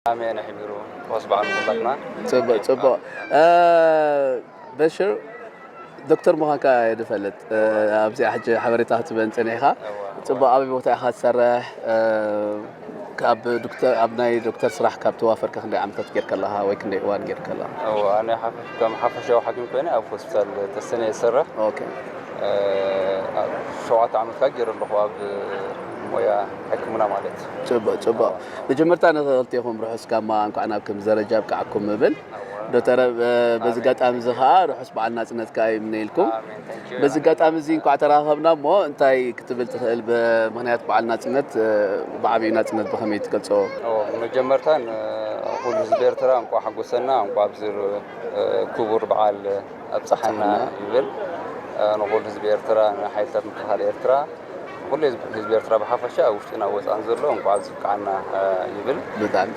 ኣሜን ኣሕቢሩ። ወስ በዓል ኩላትና። ፅቡቅ ፅቡቅ። በሽር፣ ዶክተር ምዃንካ እየ ዝፈልጥ። ኣብዚኣ ሕጂ ሓበሬታ ክትበን ፀኒሕካ። ፅቡቅ። ኣበይ ቦታ ኢኻ ትሰርሕ? ካብ ዶክተር ኣብ ናይ ዶክተር ስራሕ ካብ ተዋፈርካ ክንደይ ዓመታት ጌርካ ኣለኻ ወይ ክንደይ እዋን ጌርካ ኣለኻ? ኣነ ከም ሓፈሻዊ ሓኪም ኮይነ ኣብ ሆስፒታል ተሰነ ይሰርሕ። ኦኬ። ሸውዓተ ዓመት ካብ ገይረ ኣለኹ ኣብ ሞያ ሕክምና ማለት እዩ። ፅቡቅ ፅቡቅ። መጀመርታ ንክልቴኹም ርሑስ ጋማ እንኳዕ ናብ ከም ደረጃ ኣብቃዓኩም እብል። ዶክተር፣ በዚ ኣጋጣሚ እዚ ከዓ ርሑስ በዓል ናፅነት ከዓ ይምነየልኩም። በዚ ኣጋጣሚ እዚ እንኳዕ ተራኸብና እሞ እንታይ ክትብል ትኽእል? ብምኽንያት በዓል ናፅነት፣ ብዓብዩ ናፅነት ብኸመይ ትገልፆ? መጀመርታ ንኩሉ ህዝቢ ኤርትራ እንኳዕ ሓጎሰና፣ እንኳዕ ኣብዚ ክቡር በዓል ኣብፀሓና ይብል። ንኩሉ ህዝቢ ኤርትራ፣ ንሓይልታት ምክልኻል ኤርትራ፣ ኩሉ ህዝቢ ኤርትራ ብሓፈሻ ኣብ ውሽጥን ኣብ ወፃእን ዘሎ እንኳዕ ኣብዚ ኣብቃዓና ይብል። ብጣዕሚ